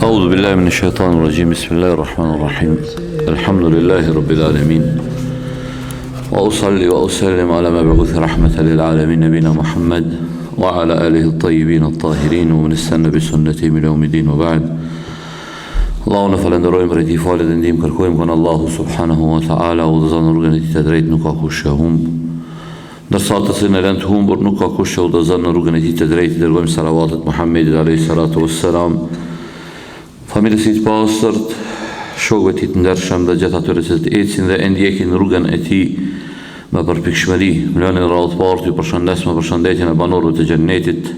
أعوذ بالله من الشيطان الرجيم بسم الله الرحمن الرحيم الحمد لله رب العالمين وأصلي وأسلم على مبعوث رحمة للعالمين نبينا محمد وعلى آله الطيبين الطاهرين ومن استنى بسنته من يوم الدين وبعد Allahun e falënderojmë prej tij falje dhe ndihmë kërkojmë kon Allahu subhanahu wa ta'ala udhëzon në rrugën e tij të drejtë nuk ka kush që e humb ndërsa atë të cilin e lën të humbur nuk ka kush që udhëzon në rrugën e tij të drejtë i dërgojmë salavatet Muhammedit alayhi salatu wassalam familjes së tij të pastërt shokëve të tij të ndershëm dhe gjithë atyre që të ecin dhe e ndjekin rrugën e tij me përpikshmëri. Më lëni në radhë të parë t'ju përshëndes me përshëndetjen e banorëve të xhennetit.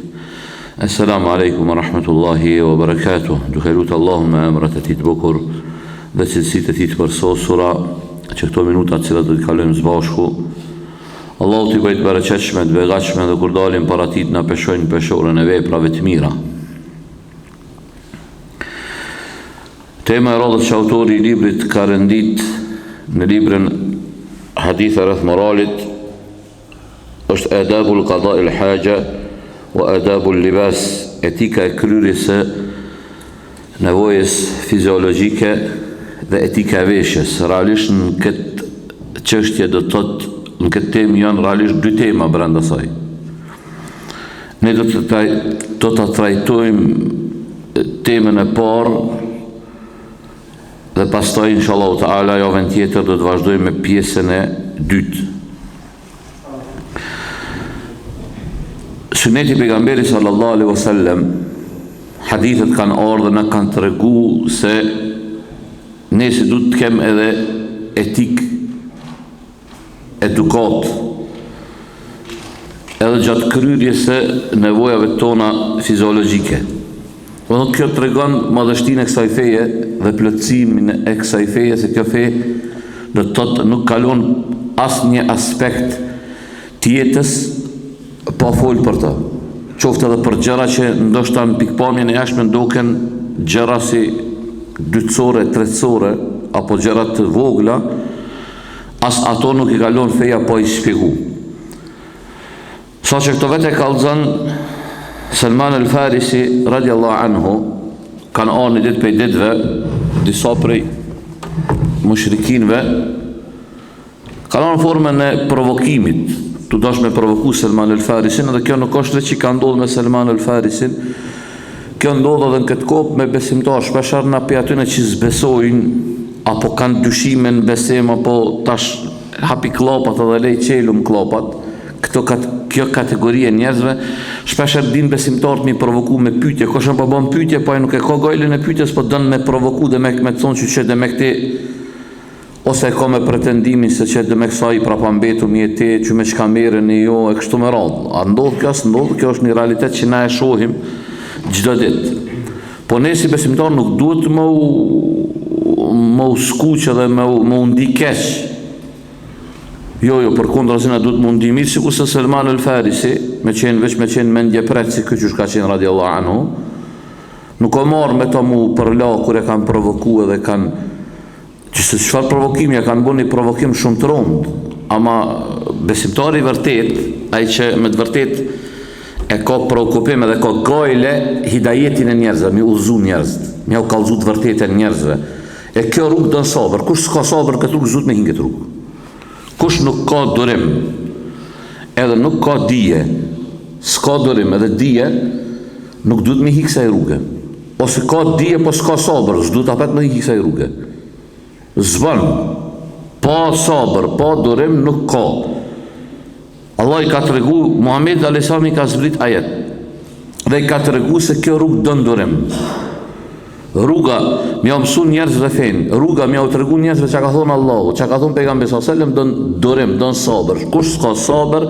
Esselamu alejkum wa rahmetullahi wa barakatuh. Duke lutë Allahun me emrat e tij të bukur dhe cilësitë e tij të përsosura, që këto minuta të cilat do t'i kalojmë së bashku, Allahu t'i bëjë të bereqetshme, të begatshme dhe kur dalim para tij të na peshojnë peshoren e veprave të mira. Tema e radhës që autori i librit ka rendit në librin Hadithe rreth moralit është Adabul Qada il Haja wa Adabul Libas, etika e kryerjes së nevojës fiziologjike dhe etika e veshjes. Realisht në këtë çështje do të thotë në këtë temë janë realisht dy tema brenda saj. Ne do të do ta trajtojmë temën e parë dhe pastaj inshallah taala javën tjetër do të vazhdojmë me pjesën e dytë. Suneti i pejgamberit sallallahu alaihi wasallam hadithet kanë ardhur na kanë tregu se ne si duhet të kem edhe etikë edukatë edhe gjatë kryerjes së nevojave tona fiziologjike. Domethënë kjo tregon madhështinë e kësaj feje dhe plotësimin e kësaj feje se kjo fe do të thotë nuk ka lon asnjë aspekt të jetës pa fol për të. Qoftë edhe për gjëra që ndoshta në pikëpamjen e jashtme duken gjëra si dytësore, tretësore apo gjëra të vogla, as ato nuk i ka lon feja pa i shpjegu. Saqë këto vetë e kallzon Salman el Farisi radiallahu anhu kanë ardhur një ditë prej ditëve disa prej mushrikinëve kanë ardhur në formën e provokimit tu dash me provoku Salman el Farisin dhe kjo nuk është veç që ka ndodhur me Salman el Farisin kjo ndodh edhe në këtë kohë me besimtarë shpeshherë na prej atyne që s'besojnë apo kanë dyshime në besim apo tash hapi kllapat edhe lej çelum kllapat Këto kat, kjo kategori e njerëzve shpeshherë din besimtarët me i provoku me pyetje, kush po bën pyetje, po ai nuk e ka gajlen e pyetjes, po don me provoku dhe me me të thonë që që demek ti ose e ka me pretendimin se që demek sa i prapambetur je ti, që me çka merreni jo e kështu me radhë. A ndodh kjo, s'ndodh, kjo është një realitet që na e shohim çdo ditë. Po ne si besimtar nuk duhet me u me u skuq edhe me u, me u ndi keq Jo, jo, përkundrazi na duhet m'u ndi mirë sikurse Selman el Farisi, me qenë veç me qenë mendjeprehtë si ky qysh ka qenë radiallahu anhu, nuk ka marrë me to m'u përla kur e kanë provoku edhe kanë që se çfarë provokimi e kanë bo një provokim shumë të rëndë, ama besimtari i vërtetë, ai që me të vërtetë e ka preokupim edhe ka gajle hidajetin e njerëzve, mi udhëzu njerëzit, mi jau kallzu të vërtetën njerëzve, E kjo rrugë don sabër, kush s'ka sabër në këtë rrugë s'duhet me hi në këtë rrugë. Kush nuk ka durim, edhe nuk ka dije, s'ka durim edhe dije, nuk duhet me hi kësaj rruge. Ose ka dije po s'ka sabër, s'duhet apet me hi kësaj rruge. S'bën. Pa sabër, pa durim nuk ka. Allah i ka tregu, Muhammedit a.s. i ka zbrit ajet. Dhe i ka tregu se kjo rrugë don durim. Rruga, me jau mësu njerëzve fenë, rruga me jau tregu njerëzve çka ka thonë Allahu, çka ka thonë pejgamberi sallallahu alajhi wasallam don durim, don sabër. Kush s'ka sabër,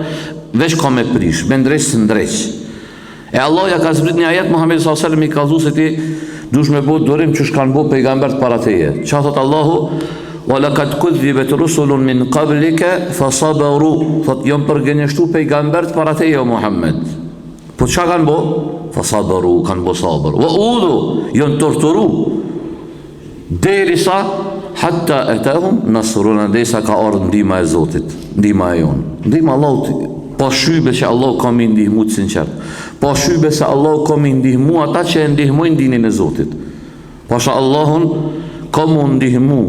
veç ka me prish, me ndreq s'ndreq. E Allah ja ka zbrit një ajet Muhammedit sallallahu alajhi wasallam i kallzu se ti dush me bo durim qysh kanë bo pejgamberët para teje. Çka thot Allahu? Wa laqad kudhibat rusulun min qablika fasabaru. Thot janë përgënjeshtu pejgamberët para teje o Muhammed. Po çka kanë bo? Fasabaru, kanë bo sabër. Wa udhu, janë torturu. Derisa. Hatta etahum nasruna derisa ka ardhur ndihma e Zotit, ndihma e jonë. Ndihma e Allahut pa shybe që Allahu ka me i ndihmu të sinqert. Pa shybe se Allahu ka me i ndihmu ata që e ndihmojnë dinin e Zotit. Pasha Allahun ka m'u ndihmu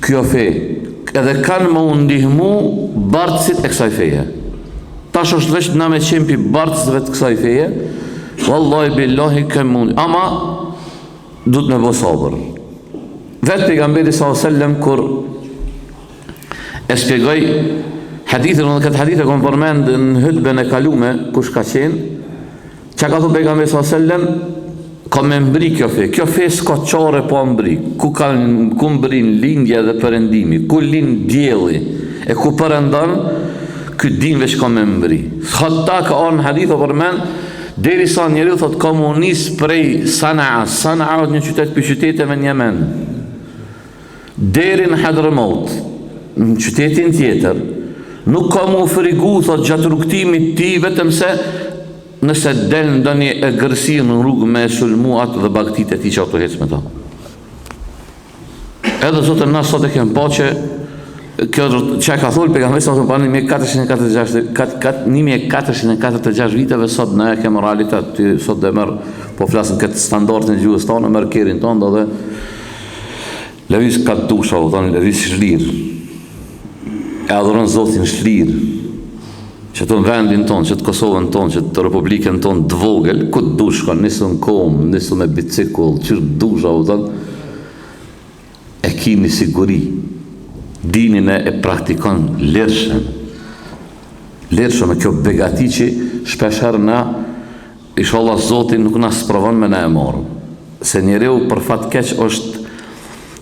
kjo fe, edhe kanë me u ndihmu bartësit e kësaj feje. Tash është veç na me qenë pi bartësve të kësaj feje, wallahi billahi kem mund. Ama duhet me bo sabër. Vetë pejgamberi sallallahu alajhi wasallam kur e shpjegoi hadithin, unë këtë hadith e kom përmend në hutben e kalume, kush ka qenë, Çka ka thonë pejgamberi sallallahu alajhi wasallam? Ka me mbri kjo fe. Kjo fe s'ka çare pa mbri. Ku ka ku mbrin lindja dhe perëndimi, ku lind dielli e ku perëndon, ky din veç ka me mbri. Hatta ka ardhur në hadith o përmend derisa njeriu thot ka m'u nis prej Sanaa, Sanaa është një qytet prej qyteteve në Jemen. Deri në Hadramaut, në qytetin tjetër, nuk ka m'u frigu, thot, gjatë rrugëtimit tij, vetëm se nëse del ndonjë egërsi në rrugë me e sulmu atë dhe bagëtitë e tij që tu hec me ta. Edhe zotër na sot e kem pa që kjo që e ka thonë pejgamberi sa para 1446 1446 viteve sot na e kem realitet ti sot dhe merr po flasim këtë standardin e gjuhës tonë merr kerrin tonë dhe Lëviz ka të dush, o thonë, lëviz shlirë. E adhuron Zotin shlirë. Që të në vendin tonë, që të Kosovën tonë, që të Republikën tonë të vogël, ku të dush shkon, nisu në kom, nisu me bicikull, që të dush, o thonë, e ki një siguri, dinin e, e praktikon lirshëm. Lirshëm e kjo begati që shpeshherë na Ishalla Zoti nuk na sprovon me na e marrë. Se njeriu për fat keq është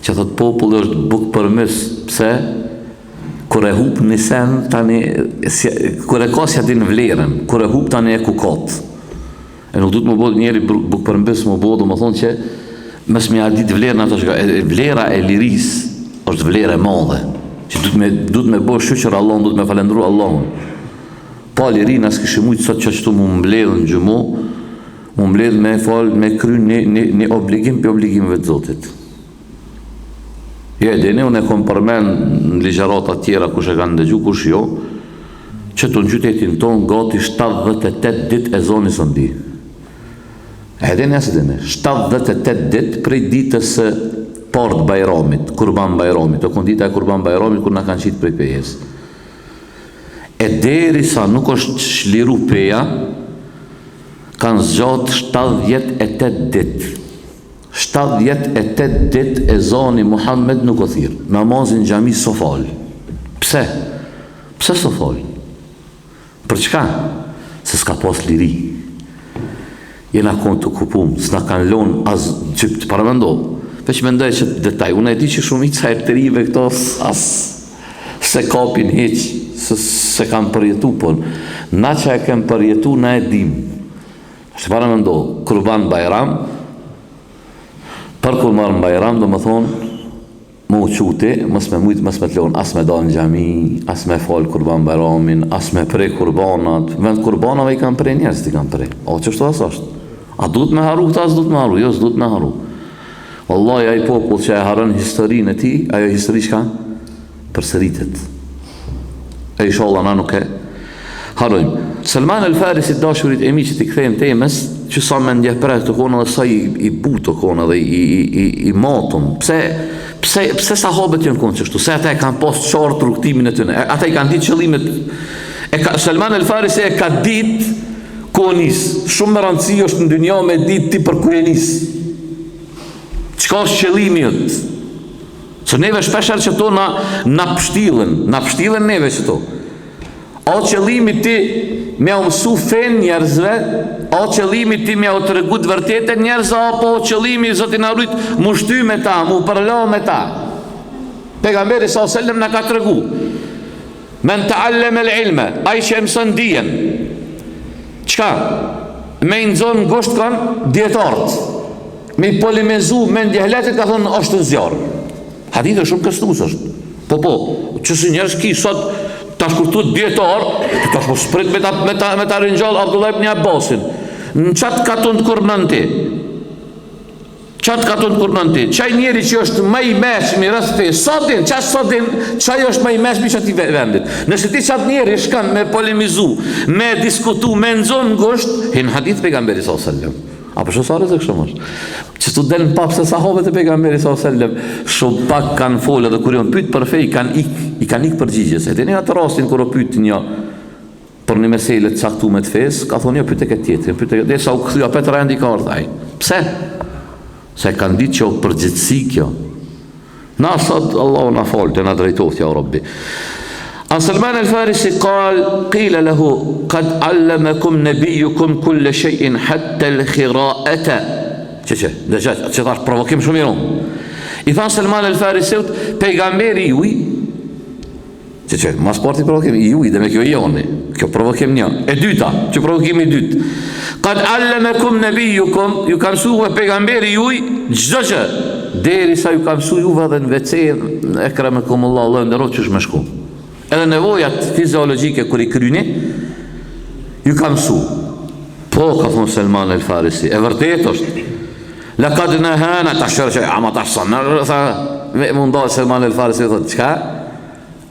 që thot populli është bukëpërmbys, pse? Kur e hup një sen tani si, kur e ka s'ja din vlerën, kur e hup tani e kukot. E nuk duhet m'u bo njeri bukëpërmbys m'u bo, domethonë që mos me ja ditë vlerën ato çka e, vlera e lirisë është vlerë e madhe. Që duhet me duhet me bo shyqyr Allahun, duhet me falendru Allahun. Pa liri na s'kishim mujt sot qashtu m'u mbledh në xhuma, m'u mbledh me fal me kry një një një obligim prej obligimeve të Zotit. Jo e dini, unë e kom përmend në ligjërata tjera kush e kanë ndëgju, kush jo, qëtu në qytetin tonë gati 78 ditë ezoni s'un bi. E dini a s'e dini, 78 ditë prej ditës së parë të Bajramit, Kurban Bajramit, o kon dita e Kurban Bajramit kur na kanë qitë prej Pejës. E deri sa nuk është çliru Peja, kanë zgjatë 78 ditë. 78 ditë ezani Muhammed nuk o thirr. Namazi n'xhami s'o fal. Pse? Pse s'o fal? Për çka? Se s'ka pas liri. Jena kon të okupum, s'na kanë lon as xhypt, paramendo. Veç mendoj që detaj, unë e di që shumica e të rinjve këto as s'e kapin hiç, se s'e kanë përjetu, por na që e kem përjetu, na e dim. Është paramendo, Kurban Bajram, për Kurban Bajram, domethonë, Me u çu ti, mos me mujt, mos me të lon as me dal në xhami, as me fal Kurban Bajramin, as me pre kurbanat. Vend kurbanave i kanë pre njerëzit i kanë pre. O qështu as është. A duhet me harru këta, s'duhet me harru? Jo, s'duhet me harru. Wallahi ai popull që e harron historinë e tij, ajo histori çka përsëritet. E inshallah na nuk e harrojmë. Salman el Farisi dashurit e mi që t'i kthehem temës, që sa mendjeprehtë u konë dhe sa i, i butë u konë dhe i, i, i, i matun. Pse, pse, pse sahabët janë konë qështu? Se ata e kanë pas qartë rrugëtimin e tyne. Ata i kanë ditë qëllimet. E ka, Salman el Farisi e ka ditë ku o nis. Shumë me rëndësi është në dynja me ditë ti për ku je nis. Çka është qëllimi yt? Se neve shpeshherë qëto na, na pështillen, na pështillen neve qëto. A qëllimi ti me jau mësu fenë njerëzve, a qëllimi ti me jau tregu të vërtetën njerëzve, apo qëllimi zoti na rujt m'u shty me ta, m'u përla me ta. Pejgamberi s.a.s. na ka tregu. Men teallemel ilme, ai që e mëson dijen. Çka? Me i nxonë ngusht kanë dijetarët. Me i polemizu mendjehletit ka thonë është në zjarr. Hadithi shumë kërcënues është. Po po, që si njerëz ki sot tash kur thu dijetar, ti tash mos prit me ta me ta me ta ringjall Abdullah ibn Abbasin. Në qat katund kur mend ti. Qatë katun kur nën ti, qaj njeri që është ma i meçmi rreth fesë, sa din, qaq sa din, qaj është ma i meçmi qatij vendit. Nëse ti qatë njeri shkon me polemizu, me diskutu, me nxon ngusht, hin hadith pejgamberi sallallahu alajhi wasallam. A po sa rrezikshëm është. Që tu del në pah se sahabët e pejgamberit sallallahu alajhi wasallam shumë pak kanë folë edhe kur janë pyet për fe i kanë ik, i kanë ik përgjigjes. E dini atë rastin kur u pyet një për një mesele të caktume të fesë, ka thonë jo pyete këtë tjetrin, pyete këtë, derisa u kthy apet rendi ka ardhur ai. Pse? Se kanë ditë që o përgjegjësi kjo. Na sot Allahu na faltë, na drejtoftë ja Rabbi. An Salman al-Farisi qal qila lahu qad allamakum nabiyukum kull shay'in hatta al-khira'ata. Që që, dhe që, që thash provokim shumë i rëndë. I thanë Salman al-Farisiut, pejgamberi juj, Që që, mas parti provokim, i juj, dhe me kjo i joni, kjo provokim një. E dyta, që provokim i dytë. Kad allemekum nebijukum, ju ka msu pejgamberi juj, çdo gjë, derisa ju ka msu juve edhe në WC, ekremekumullah, Allahu nderoftë qysh me shku. Edhe nevojat fiziologjike kur i kryni, ju ka msu. Po, ka thonë Selman el Farisi, e vërtet është. Lekad nehana, ta shërë që, ama tash sa nërë, tha, me mundohet Selman el Farisi, thotë, çka?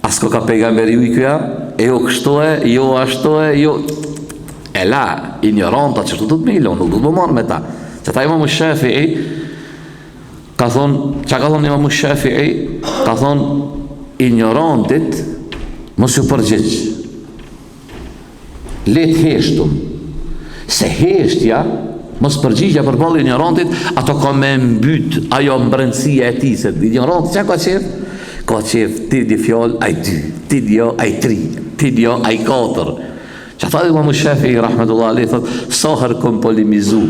A s'koka pejgamberi juj ky a? E jo kështu e, jo ashtu e, jo... E la, injoranta që duhet me i lonë, nuk duhet me marrë me ta. Që ta imamu Shafii, ka thonë, ça ka thonë imamu Shafii, ka thonë, injorantit, mos ju përgjigj. Le të heshtun. Se heshtja, mos përgjigja përballë injorantit, ato ka me mbyt ajo mbrendësia e tij, se injoranti çka ka qef? Ka qef ti një fjalë, ai dy, ti një, ai tri, ti një, ai katër. Që tha Imamu Shafii, rahmetullah alejh, thot, sa herë kom polemizu,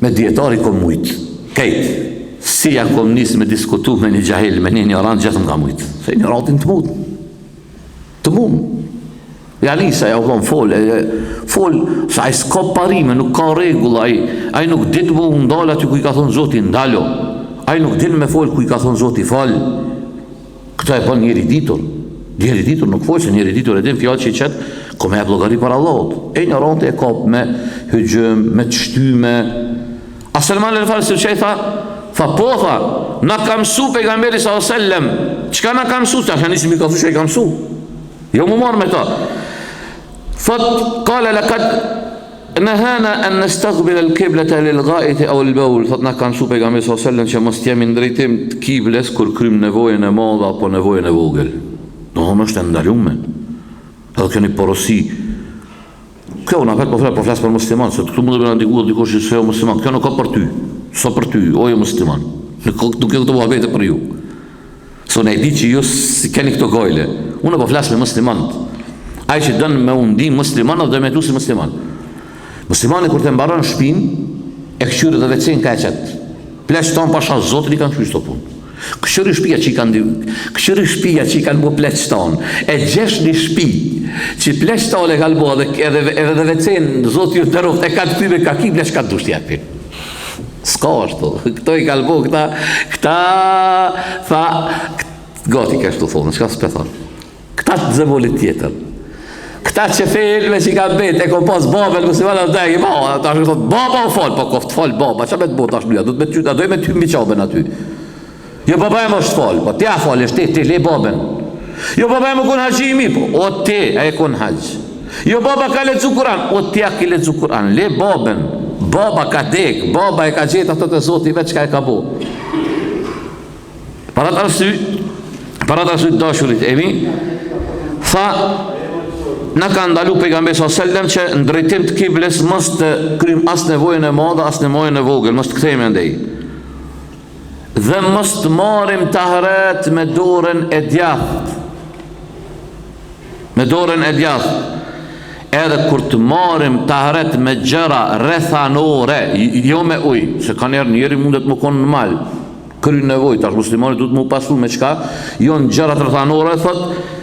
me dijetar i kom mujt, kejt, si ja kom nis me diskutu me një xhahil, me një injorant, gjithë më ka mujt. Se injorantin të mund. Të mund. Ja nisa, ja u thonë, fol, e, fol, se ai s'ka parime, nuk ka rregull, ai, ai nuk din me u ndalë aty ku i ka thonë Zoti, ndalo. Ai nuk din me fol ku i ka thonë Zoti, fol. Këto e bën njeri i ditur. Njeri i ditur nuk fol, se njeri i ditur e din fjalë që i qet, ka me jep llogari para Allahut. E injoranti e kap me hyxhym, me të shtyme, A Selman el Farisi çka i tha? Tha po tha, na ka mësu pejgamberi sallallahu alajhi wasallam. Çka na ka mësu? Tash nisi mi kallzu çka i ka mësu. Jo mu marr me ta. Thot kale lekad nehana an nastaqbil al-qiblata lil-gha'it aw al-bawl. Thot na ka mësu pejgamberi sallallahu alajhi wasallam që mos të jemi në drejtim të kibles kur krym nevojën e madhe apo nevojën e vogël. Domethënë është e ndalume. Edhe kjo një porosi Kjo unë apet po flas, po flas për musliman, se këtu mundet me na ndiku dikush që s'o musliman. Kjo nuk ka për ty. S'o për ty, o jo musliman. Nuk ka nuk këto muhabete për ju. Se unë e di që ju s'i keni këto gajle. Unë po flas me muslimanët. Ai që don me u ndi musliman dhe do me jetu si musliman. Muslimani kur të mbaron shpinë, e kqyr edhe WC-në ka e qet. Pleqtë tanë pasha Zotin i kanë kqyr këto punë. Kqyri shpia që i kanë Kqyri shpia që i kanë bo pleqtë tanë. E gjesh një shpi që pleqtë tanë e kanë bo edhe edhe edhe dhe WC-në Zoti ju nderoft e kanë kthy me ka kible çka dush t'jepi. S'ka ashtu. Këto i kanë bo këta këta tha gati kështu thonë, çka s'pe thonë. Këta të zevolit tjetër. Këta që felme që i ka bet, e ko pas babën, musliman atë dhe, i ma, tash i thot, baba u fal, po koft fal baba, ça me të bo tash luja, do të me të qyta, do me të hy mbi qabën aty. Jo baba e më është fal, po ti a fal, është ti, ti le babën. Jo baba e më kun haxhi i mi, po, o ti, e kun haxh. Jo baba ka lexu Kur'an, o ti a ki lexu Kur'an, le babën. Baba ka dek, baba e ka gjetë ato te Zoti veç çka e ka bo. Për atë arsye, për atë arsye dashurit e mi, tha na ka ndalu pejgamberi sallallahu alajhi wasallam që në drejtim të kibles mos të kryjmë as nevojën e madhe, as nevojën e vogël, mos të kthehemi andej. Dhe mos të marrim tahret me dorën e djathtë. Me dorën e djathtë. Edhe kur të marrim tahret me gjëra rrethanore, jo me ujë, se kanjëherë njeri mundet me konë në mal, Kryn nevojë, tash muslimani duhet mu pasu me çka, janë gjërat rrethanore, thot,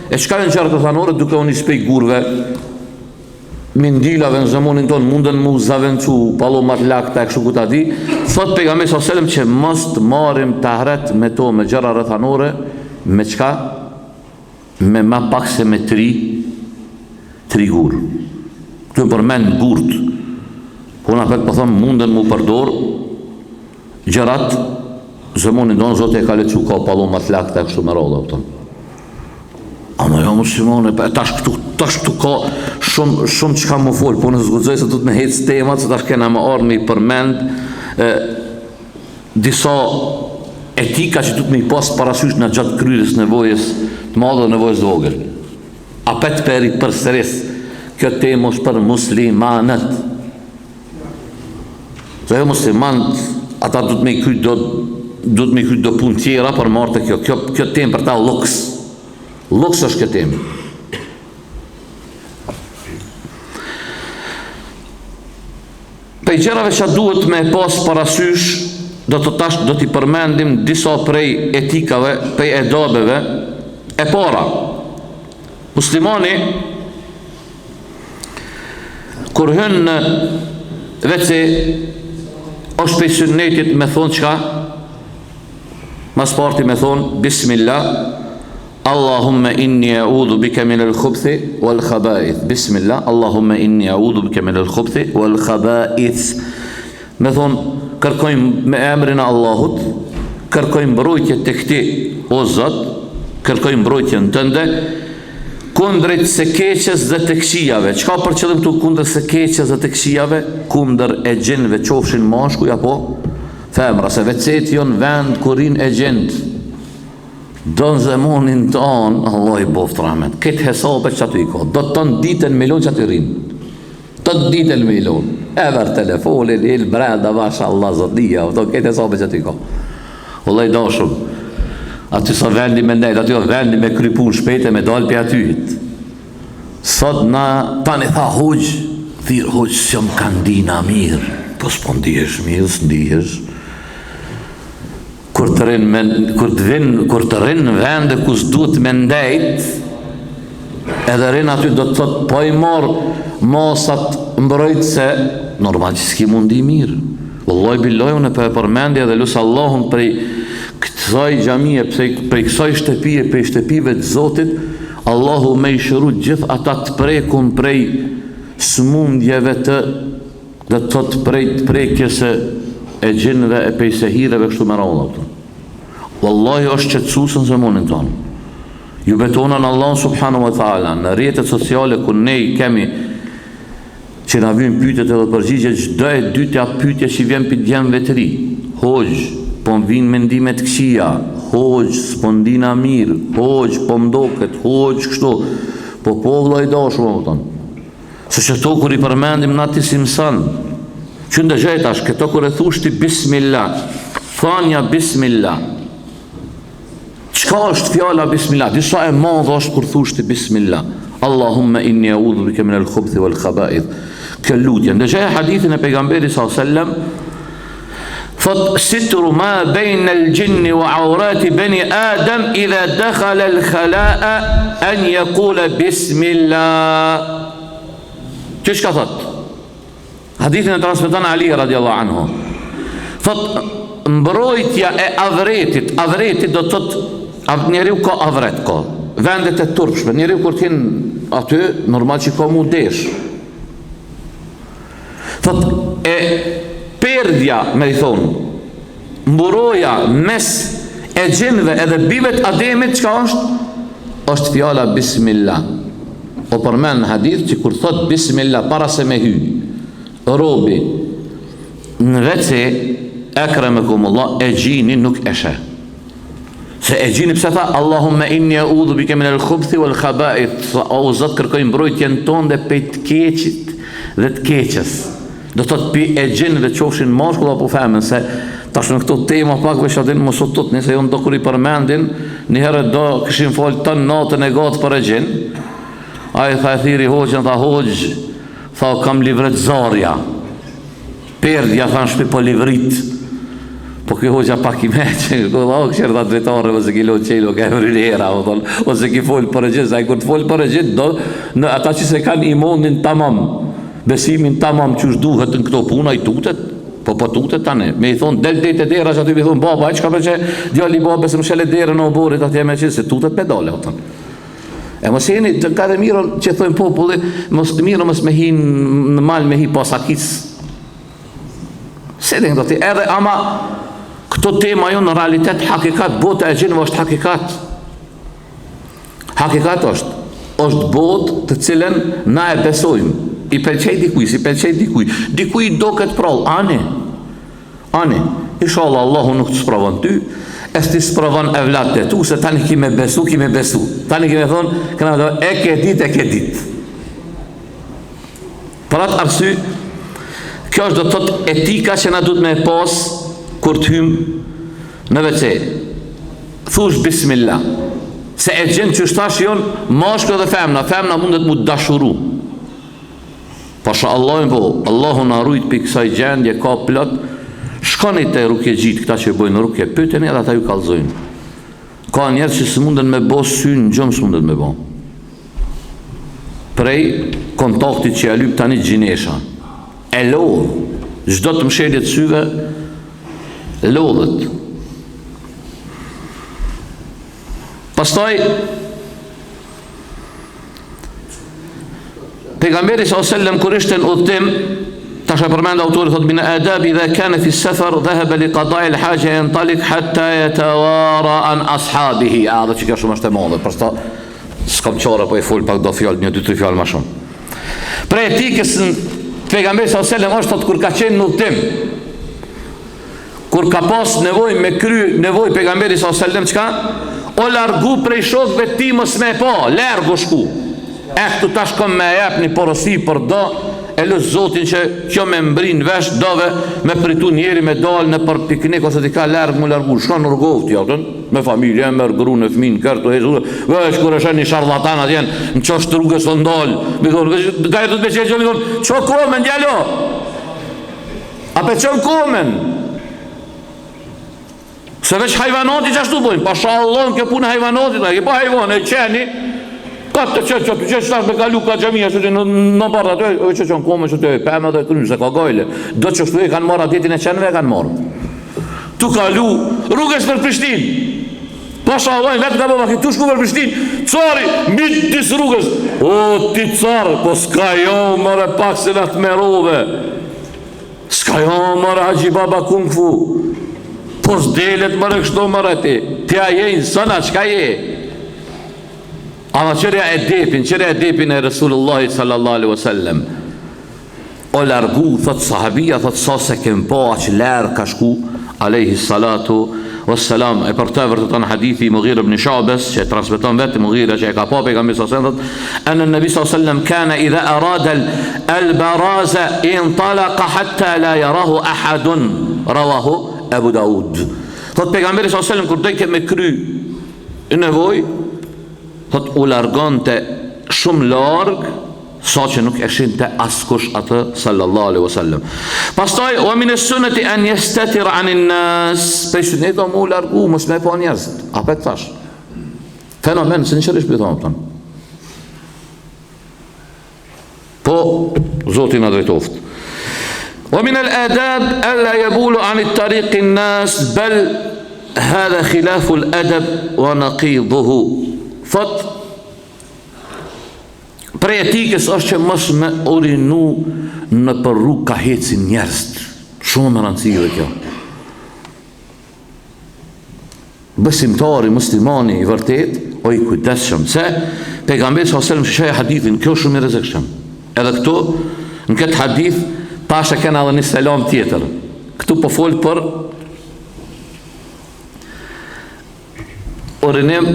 e çka janë gjërat rrethanore duke u nis prej gurve, mindilave në zamanin tonë munden mu zavencu pallomat lakta e kështu ku ta di, thot pejgamberi sallallahu alajhi wasallam që mos të marrim tahret me to me gjëra rrethanore, me çka? Me ma pak se me tri, tri gurë. Këtu e përmend gurt. Po unë apet po them munden mu përdor. Gjërat, zemonin tonë, Zoti e ka lehtësu, ka palloma të lagta e kështu me radhë, kupton. Ama jo muslimane, pa, tash këtu, tash këtu ka shumë, shumë çka me fol, po unë s'guxoj se do të me hec temat, se tash kena me ardhë me i përmend, e, disa etika që duhet me i pas parasysh në gjatë kryerjes nevojës të madhe dhe nevojës të vogël. Apet po e ripërsëris, kjo temë është për muslimanët. Se jo muslimanët, ata duhet me i kry do, duhet me i kry do punë tjera për me ardh te kjo. Kjo, kjo temë për ta luks. Luks është kjo temë. Prej gjërave që duhet me pas parasysh, do të tash do t'i përmendim disa prej etikave, prej edabeve. E para, muslimani Kur hyn në WC është prej synnetit me thonë çka? Ma s'pari me thonë Bismillah Allahumma inni a'udhu bika min al-khubthi wal khaba'ith. Bismillah Allahumma inni a'udhu bika min al-khubthi wal khaba'ith. Me thonë kërkoj me emrin e Allahut, kërkoj mbrojtje tek ti o Zot, kërkoj mbrojtjen tënde Kundrejt së keqes dhe të këqijave. Çka për qëllim këtu kundër së keqes dhe të këqijave? Kundër exhinëve, qofshin mashkuj apo femra, se WC-të janë vend ku rrinë exhinët. Do në zemonin tonë, Allahu i boftë rahmet, këtë hesapet qaty i ka, do tanë ditën me lonë qaty rrinë. Tanë ditën me lonë. E merr telefonin, il brenda, mashallah, zotnia, do këtë hesapet qaty i ka. Vëlla i dashur, aty s'a vendi me ndejt, aty o vendi me kry punë shpejt e me dalë prej atyhit. Sot na, tani tha hoxhë, thirr hoxhë, s'jam ka ndina mirë, po s'po ndihesh mirë, s'ndihesh. Kur të rrin me, kur të vin, kur të rrin në vende ku s'duhet me ndejt, edhe rrin aty do të thot po i marr masat mbrojtëse, normal që s'ki m'u ndi mirë. Wallahi billahi unë po e përmendi edhe lus Allahun prej kësaj xhamie, prej, prej kësaj shtëpie, prej shtëpive të Zotit, Allahu me i shëru gjithë ata të prekun prej smundjeve të do të thotë prej të prekjes së exhinëve e prej sehireve kështu me radhë ato. Wallahi është shqetësuese në zemanin tonë. Ju betohna në Allahun subhanahu wa taala në rrjetet sociale ku ne i kemi që na vijnë pyetjet edhe përgjigjet çdo e dytja pyetje që vjen prej djemve të ri. Hoxhë, po më vijnë mendime të këqija, hoxhë, s'po ndina mirë, hoxhë, po më doket, hoxhë kështu. Po po vëlla i dashur, më kupton. Se qëto kur i përmendim na ti s'i mëson. Që ndëgjoj tash, këto kur e thush ti bismillah, thanja bismillah. Çka është fjala bismillah? Di sa e madhe është kur thush ti bismillah. Allahumma inni a'udhu bika min al-khubuthi wal khaba'ith. Kjo lutje, ndëgjoje hadithin e pejgamberit sallallahu alajhi wasallam, thot sitru ma bejn al-jinni wa aurati bani Adam idha dakhala al-khala'a an yaqula bismillah. Që çka thot? Hadithin e transmeton Ali radiallahu anhu. Thot mbrojtja e avretit, avretit do të thot av, njeriu ka avret ka vendet e turpshme, njeriu kur t'hin aty normal që ka mu desh. Thot e perdja me i thonë mburoja mes exhinëve edhe bijve të Ademit çka është? Është fjala bismillah. O përmend në hadith që kur thot bismillah para se me hy robi në WC ekremekumullah exhini nuk e sheh. Se exhini pse tha Allahumma inni a'udhu bika min al-khubuthi wal khaba'ith. O Zot kërkoj mbrojtjen tënde prej të keqit dhe të keqes. Do të thotë pi exhinëve qofshin mashkull apo femën se tash në këto tema pak veç atin mos u tut, nëse jon do kur i përmendin, një herë do kishin fol tan natën e gatë për exhin. Ai tha e thirri hoxhën, tha hoxhë, tha kam livrit zarja. Perdja tha në shpi po livrit. Po ky hoxha pak i meqë, ku dha o këshirë dha dritare, ose ki lonë qelo, ka e vrin era, o thonë, ose ki folë për exhin, se ai kur të folë për exhin, do, në ata që s'e kanë imonin tamam, besimin tamam qysh duhet në këto puna, i tutet, po po tutet tani, me i thonë, del deri te dera që aty me i thonë, baba, ai çka për që djali i babës më shele derën e oborrit atje me qenë, se tutet me dole, o thonë. E mos jeni të ka dhe mirë që thonë populli, mos të mirë mos me hi në mal me hi pa sakic. Se dhe do ti edhe ama. Këto tema jonë në realitet hakikat, bota e xhinëve është hakikat. Hakikat është, është botë të cilën na e besojmë. I pëlqej dikuj, s'i pëlqej dikuj. Dikuj i doket prallë, ani. Ani, inshallah Allahu nuk të sprovon ty, e s't'i sprovon evlatët e tu, se tani ki me besu, ki me besu. Tani ki me thonë, kena me thonë, e ke dit, e ke dit. Për atë arsye, kjo është do të thotë etika që na duhet me e pas kur të hymë në WC. Thush bismillah. Se e gjen që tash jonë mashkull dhe femna, femna mundet mu dashuru. Pasha Allahun po, Allahu na rujt prej kësaj gjendje ka plot. Shkoni te rukjexhitë, këta që bëjnë rukje, pyeteni edhe ata ju kallzojnë. Ka njerëz që s'munden me bo sy në gjumë s'munden me bo. Prej kontaktit që ja lyp tani gjinesha. E lodh. Çdo të mshelje të syve lodhet. Pastaj Pejgamberi sallallahu alajhi wasallam kur ishte në udhëtim, tash e përmend autori thotë min adab idha kana fi safar dhahaba li qada'i al-haja yantaliq hatta yatawara an ashabihi. A dhe që kjo shumë është e madhe, për sa s'kam qare po i fol pak do fjalë, një dy tri fjalë më shumë. Prej etikës të pejgamberit sallallahu alajhi wasallam është thotë kur ka qenë në udhëtim, Kur ka pas nevojë me kry nevojë pejgamberi sallallahu alajhi wasallam çka? O largu prej shokëve të tij mos me e pa, larg o shku. E këtu tash kom me jep një porosi për do, e lus Zotin që kjo me mbri në vesh dove me pritu njeri me dal nëpër piknik ose dika larg mu largu, shkon në Rugovë ti, apton, me familje, me grun e fëmin, kërë të hezu, veç kur e sheh një sharlatan atje në qosh të rrugës të ndal, mi thonë, ka e të të me qenë, mi thonë, ço komen, djalo, A pe çon komen? Se veç hajvanati që ashtu bojnë, pasha Allahun kjo punë hajvanatit, a ke pa hajvan, e qeni, ka të qenë, që të qenë që me kalu ka xhamia, që të në, në barë aty, e që çon komen, që të e pemë dhe krynë, se ka gajle, do që shtu e kanë marrë adetin e qenve e kanë marrë. Tu kalu, rrugës për Prishtinë, pasha Allahun, vetë ka bëma, tu shku për Prishtinë, cari, midis rrugës, o ti car, po s'ka jo, more pak se na tmerrove, S'ka jo more Haxhi Baba Kung Fu Po s'delet more kështu more ti Ti a je insan a çka je Ama qërja edepin Qërja edepin e Resulullahit sallallahu alaihi wasallam O largu, thot sahabia, thot sa s'e kem pa aq larg ka shku Alejhi salatu Wassalam, e për këtë e vërteton hadithi i Mughir ibn Shu'bes, që e transmeton vetë Mughira që e ka pa pejgamberin sallallahu alajhi wasallam thotë, "Ene Nebi sallallahu alajhi wasallam kana idha arada al-baraza intalaqa hatta la yarahu ahadun." Rawahu Abu Daud. Thot pejgamberi sallallahu alajhi wasallam kur dojke me kry nevojë, thot u largonte shumë larg sa që nuk e shinte askush atë sallallahu alaihi wasallam. Pastaj wa min as-sunnati an yastatir 'an an-nas, prej sunetit mu largu mos me pa njerëzit. Apet thash. Fenomen sinqerisht po thon thon. Po Zoti na drejtoft. Wa min al-adab alla yabulu 'an at-tariq an-nas bal hadha khilafu al-adab wa naqiduhu. Thot Prej etikës është që mos me urinu nëpër rrugë ka hecin njerëzit. Shumë me rëndësi dhe kjo. Besimtari, muslimani i vërtet, o i kujdesshëm, se pejgamberi sallallahu alajhi wasallam shihje hadithin, kjo është shumë i rrezikshëm. Edhe këtu, në këtë hadith, tash e kena edhe një selam tjetër. Këtu po fol për Urinim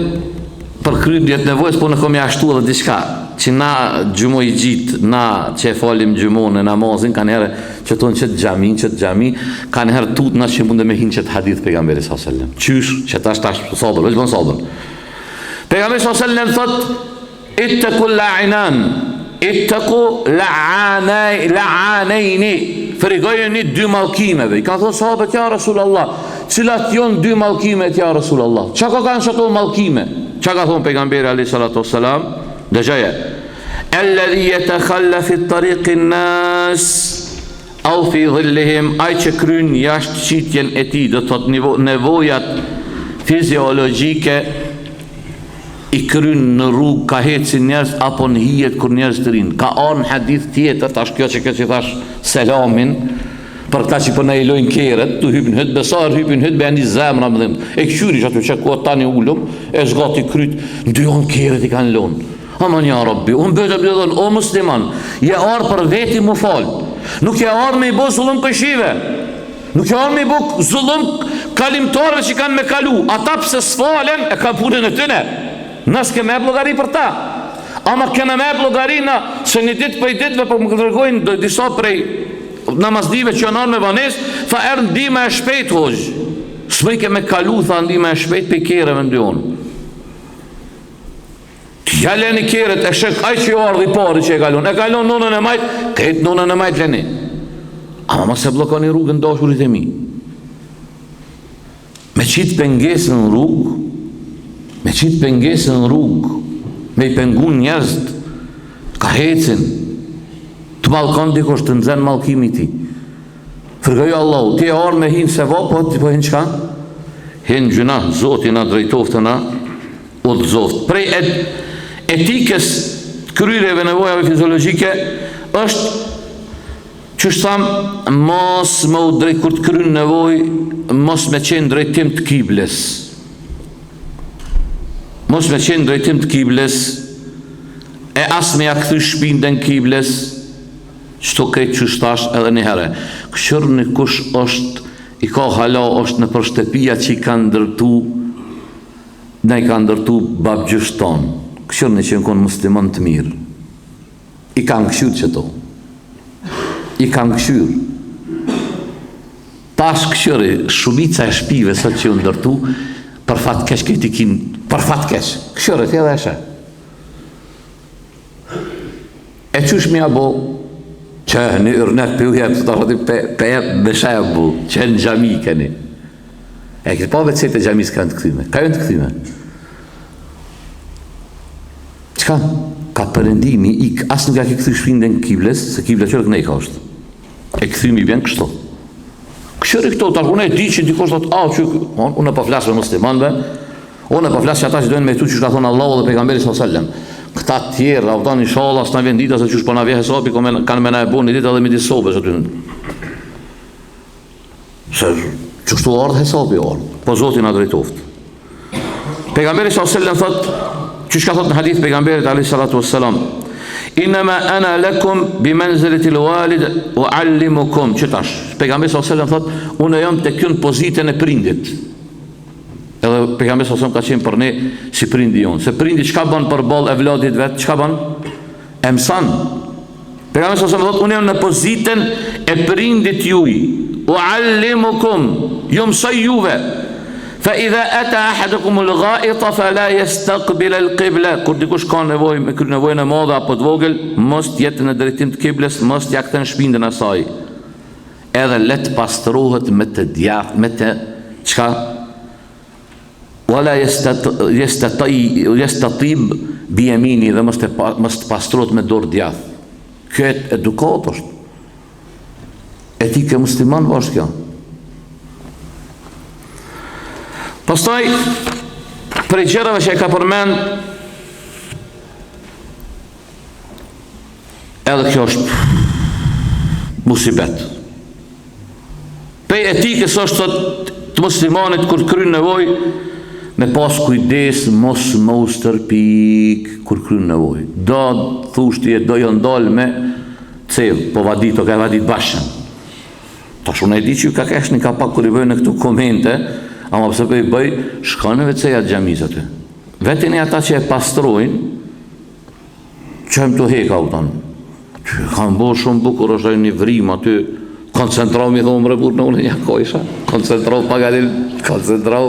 për kryerje të nevojës, po unë kom ja shtu edhe diçka, që na xhumaxhit, na që e falim xhumanë e namazin, kanjëherë që tonë qëtë xhami, qëtë xhami, kanjëherë tutna që munde me hinë qëtë hadith pejgamberi s.a.s. Qysh, që tash tash, sabër, veç bon sabër. Pejgamberi s.a.s. thot, Itteku la'inan, itteku la'anaj, la'anejni, frigojuni dy mallkimeve. I kanë thonë sahabët, ja Rasul Allah, cilat janë dy mallkimet, ja Rasul Allah? Çka ka kanë qato mallkime? Çka ka thonë pejgamberi alayhi salatu wassalam? Dëgjoje. Alladhi yatakhalla fi tariqi an-nas aw fi dhillihim, ai që kryen jashtëqitjen e tij, do të thotë nevojat fiziologjike i kryn në rrugë ka hecin njerëz apo në hijet kur njerëzit rrinë. Ka ardhur në hadith tjetër, tash kjo që kjo që thash selamin. Për këta që po na i lojnë keret, tu hypë në hutbe, sa herë hypin në hutbe, janë një zemra më dhimbë. E këqyri që aty që ku tani ulëm, e zgati kryt, në dy onë keret i kanë lonë. Aman ja Rabbi, unë bëjtë e dhënë, o musliman, je ardhë për veti mu falë. Nuk je ardhë me i bo zullum kojshive. Nuk je ardhë me i bo zullum kalimtarëve që kanë me kalu. Ata pse s'falen e kanë punën e tyne. Na s'kena me llogari për ta. Ama kena me llogari na se një ditë prej ditëve po më tregojnë disa prej namazlive që janë ardhë me vonesë, tha erdh ndihma e shpejtë hoxhë. S'mujke me kalu, tha ndihma e shpejtë prej kereve në dy onë. Ja leni keret e sheh ai që ardh i pari që e kalon. E kalon n'onën e majtë, krejt n'onën e majtë leni. Ama mos e bllokoni rrugën dashurit e mi. Me qitë pengesën në rrugë, me qitë pengesën në rrugë, me i pengu njerëzit, ka hecin, të mallkon dikush të nxen mallkimi i tij. Frikoju Allahut, ti je ardhë me hi n'sevap, po ti po hin çka? Hin gjynah, Zoti na drejtoftë na udhëzoftë. Prej et, etikës të kryerjeve nevojave fiziologjike është Qysh thamë, mos me u drejt kur të kryn nevojë, mos me qenë drejtim të kibles. Mos me qenë drejtim të kibles, e as me ja kthy shpinën kibles, qëto krejt qysh thash edhe një herë. Kqyrni kush është, i ka hala është nëpër shtëpia që i kanë ndërtu, na i kanë ndërtu babgjysht tonë. Kqyrni që janë konë musliman të mirë. I kanë kqyrë qëto. I kanë kqyrë. Tash kqyri, shumica e shpive sot që u ndërtu, për fat keq krejt i kin, për fat keq. Kqyri ti edhe e sheh. E qysh me ja bo, që një yrnek për ju jep, të të pe, pe jep me shembull, që në xhami keni. E këtë pa vetë e xhamisë kanë të kthyme. Ka janë të kthyme. Çka? Ka perëndimi ik, as nuk ja ke kthy shpinën kibles, se kibla qyre kënej ka është. E kthymi bjen kështu. Kqyri këto, tash unë e di që dikush thotë, a, që, unë, unë po flas me muslimanëve, unë po flas që ata që dojnë me jetu qysh ka thonë Allahu dhe pejgamberi sallallahu alajhi wasallam. Këta të tjerë, a kupton inshallah s'na vjen dita se qysh po na vjen hesapi, ko me, kanë me na e bo një ditë edhe midis sobës aty. Se qështu ardhë hesapi ardhë, po Zoti na drejtoftë. Pejgamberi sallallahu alajhi wasallam thot, qysh ka thot në hadith pejgamberit alayhi salatu wassalam, Inma ana lakum bi manzilati al-walid uallimukum. Qetash, pejgamberi sallallahu alajhi wasallam thot, unë jam tek ju në pozitën e prindit. Edhe pejgamberi sallallahu alajhi wasallam ka qenë për ne si prindi jonë. Se prindi çka bën përballë evladit vet, çka bën? E mëson. Pejgamberi sallallahu alajhi wasallam thotë, unë jam në pozitën e prindit juj. Uallimukum, ju mësoj juve. Fa idha ata ahadukum al-gha'ita fala yastaqbil al-qibla. Kur dikush ka nevojë me kry nevojën e madhe apo të vogël, mos të jetë në drejtim të kiblës, mos t'ia kthen shpinën asaj. Edhe le të pastrohet me të djathtë, me të çka Wala yastatib bi yamini dhe mos të mos të pastrohet me dorë djathtë. Kjo edukatë është. Etikë e muslimanëve është kjo. Pastaj prej gjërave që e ka përmend edhe kjo është musibet. Prej etikës është thot të muslimanit kur kryen nevojë me pas kujdes mos me u stërpik kur kryen nevojë. Do thush ti e do jon dal me cev, po vadit o ka vadit bashën. Tash unë e di që ju ka keshni ka pak kur i bëj në këto komente, ama pse po i bëj, shkon në WC-ja të xhamisë aty. Vetini ata që e pastrojnë, Qem të heka, kupton. Kanë bo shumë bukur, është një vrim aty, koncentrou mi thonë bre burrë në unë një kojsha, koncentrou pak aty, koncentrou,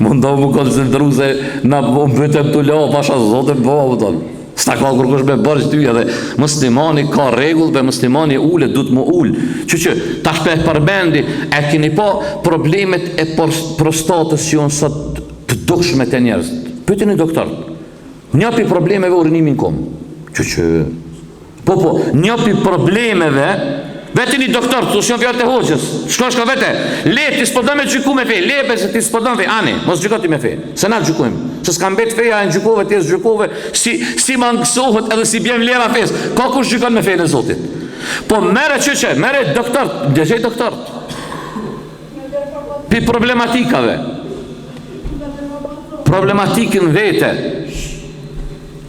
mundohu mu koncentru se na po mbytem të la, pasha zotin po, kupton. S'ta ka kërkush me bërë ty edhe muslimani ka rregull dhe muslimani ulet, duhet mu ul. Që që, tash pe përmendi, e keni pa problemet e prostatës që janë sot të dukshme te njerëzit. Pyetini doktor. Një prej problemeve urinimi në kom. Që që... Po, po, një prej problemeve... Vetini doktor, të s'janë fjalët e hoxhës. Shko, shko, vete. Le, ti s'po do me gjyku me fe. Le, be, se ti s'po do me fe. Ani, mos gjyko ti me fe. Se na gjykojmë. Se s'ka mbet feja e në gjykove, ti s'gjykove. Si, si mangësohet edhe si bjen vlera fesë. Ka kush gjykon me fenë e Zotit. Po merre qyqe, merre doktor, dëgjoj doktor. Pi problematikave. Problematikën vete.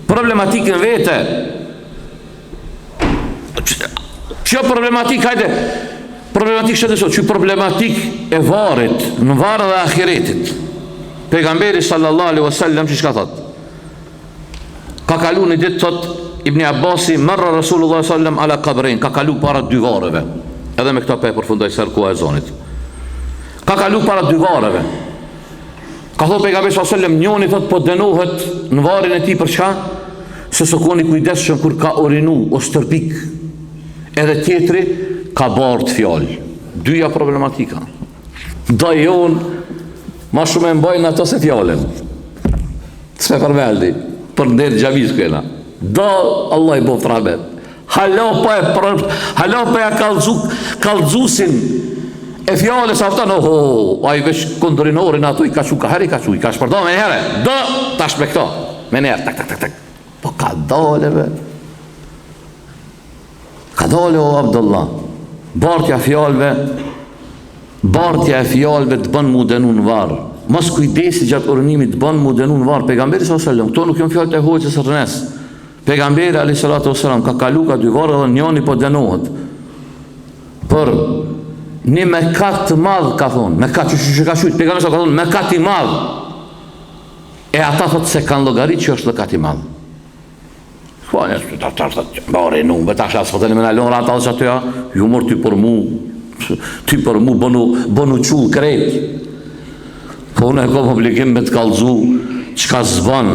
Problematikën vete. Kjo problematik, hajde, problematik shëndetësore, që problematik e varrit, në varr dhe ahiretit. Pejgamberi sallallahu alaihi wasallam që çka thot? Ka kalu një ditë thot Ibni Abbasi, merra Rasulullah sallam ala kabrein, ka kalu para dy varreve. Edhe me këta pe përfundoj se koha e ezonit. Ka kalu para dy varreve. Ka thonë pejgamberi sallallahu alajhi wasallam, njoni thot po dënohet në varrin e tij për çka? Se s'o kon i kujdesshëm kur ka urinu o stërpik. Edhe tjetri ka bart fjalë. Dyja problematika. Do jon ma shumë e mbajnë ato se fjalën. S'e përmeldi, për nder xhamisë kena. Do Allah i boftë rahmet. Hala po e për, hala po ja kallzu, kallzusin e fjalës a kupton, oho, ai veç kundrinorin ato i ka çu ka herë i ka çu, i ka shpërdo me herë. Do tash me këto, me njerë, tak tak tak tak. Po ka dale be. Ka dale o Abdullah. Bartja fjalëve Bartja e fjalëve të bën mu dënu në varr. Mos kujdesi gjatë urinimit të bën mu dënu në varr. Pejgamberi sallallahu alajhi wasallam, këto nuk janë fjalët e hoxhës rrnes. Pejgamberi alayhi salatu wasallam ka kalu ka dy varre dhe njoni po dënohet. Për një mëkat të madh ka thonë, mëkat që që ka qujt, pejgamberi ka thonë mëkat i madh. E ata thotë se kanë llogarit që është mëkat i madh. Po ne ta ta ta marrë nu, be tash as po tani më na lon ata që aty, ju mor ty për mu, ty për mu bënu bënu çull krejt. Po unë e kam obligim me të kallzu çka s'ban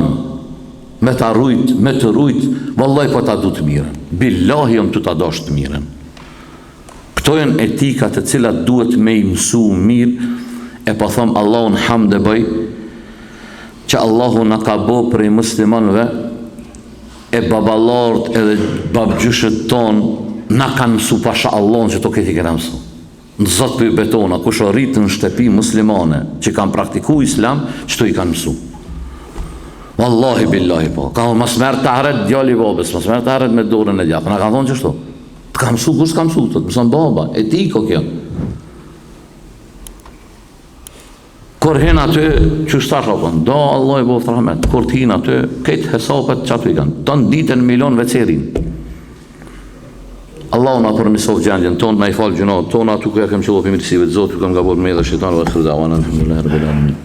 me ta rujt, me të rujt, vallaj po ta du të mirën. Billahi jam tu ta dasht të mirën. Këto janë etika të cilat duhet me i mësu mirë e po thom Allahun hamd e bëj që Allahu na ka bo prej muslimanëve e baballart edhe babgjyshët tonë na kanë mësu pasha Allahun që to krejt i kena mësu. Në Zot po ju betona kush o rritë në shtëpi muslimane që kanë praktiku islam qëto i kanë mësu. Wallahi billahi po. Ka thonë mos merr tahret djali i babës, mos merr tahret me dorën e djathtë. Na kanë thonë qështu. Të ka mësu, kush të ka mësu këto? Të mëson baba, etikë o kjo. Kur hin aty, qysh tash apo, do Allah i boftë rahmet. Kur të hin aty, krejt hesapet që aty i kanë. Ton ditën milon vecerin. Allahu na përmirësoftë gjendjen tonë, na i fal gjynahet tona, aty ku ja kem qëllu prej mirësive të Zotit, ku kam gabuar me dhe shejtan wa akhiru da'wana alhamdulillahi rabbil alamin.